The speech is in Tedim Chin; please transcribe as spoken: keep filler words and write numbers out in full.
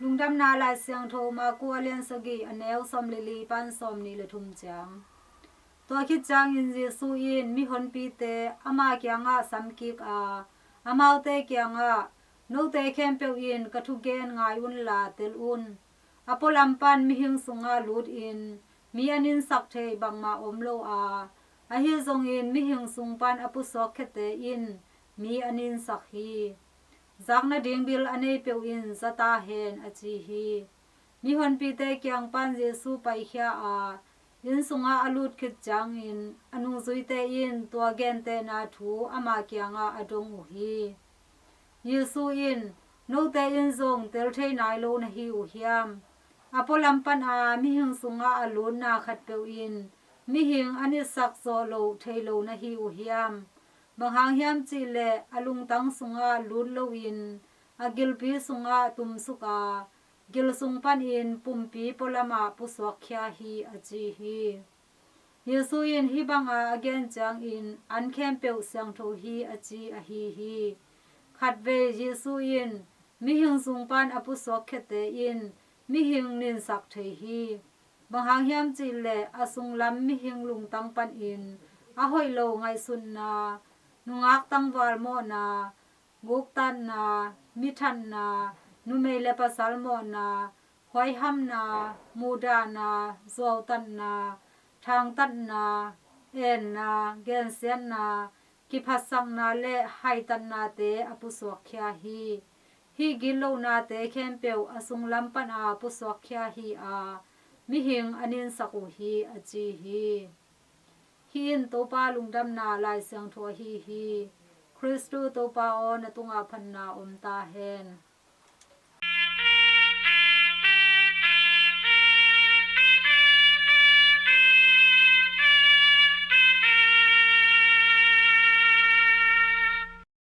Lungdamna Lai Siangtho Marku a lian sagih, a neu sawm le li pan sawm nih le thum ciang. Tua khit ciangin Jesu in mihonpite ama kiangah samkik a, amaute kiangah, "Note khempeuh in ka thugen ngai unla tel un. A pualam pan mihing sungah lutin mi a ninsak thei bangmah om lo a, ahi zongin mihing sung pan a pusuak khiate in mi a ninsak hi. Zak nading bil a nei peuh in za ta hen," a ci hi. Mihonpite kiang pan Jesu paikhia a, inn sungah a lut khit ciangin a nungzuite in tua gentehna thu ama kiangah a dong uh hi. Jesu in, "Note in zong tel thei nai lo na hi uh hiam? A pualam pana mihing sungah a lutna khatpeuh in mihing a nitsak zawh loh thei lo na hi uh hiam? Bang hang hiam cihleh a lungtang sungah lut loin a gilpi sungah tumsuk a, gil sung panin pumpi pualamah pusuakkhia hi," a ci hi. Jesu in hih banga a gen ciangin, "An khempeuh siangtho hi," a ci ahi hi. Khatvei Jesu in, "Mihing sung pan a pusuak khiate in mihing ninsak thei hi. Bang hang hiam cihleh a sunglam mihing lungtang panin a hoih lo ngaihsutna, nungak tangval mawhna, guktatna, mithatna, numei le pasal mawhna, huaihamna, muhdahna, zuautatna, thangtatna, enna, gensiatna, kiphatsakna le haitatnate a pusuakkhia hi. Hih gitlohnate khempeuh a sunglam pana pusuakkhia hi a, mihing a ninsak uh hi," a ci hi. Hih in Topa Lungdamna Lai Siangtho ahi hi. Khristu Topa aw, na tungah phatna om ta hen.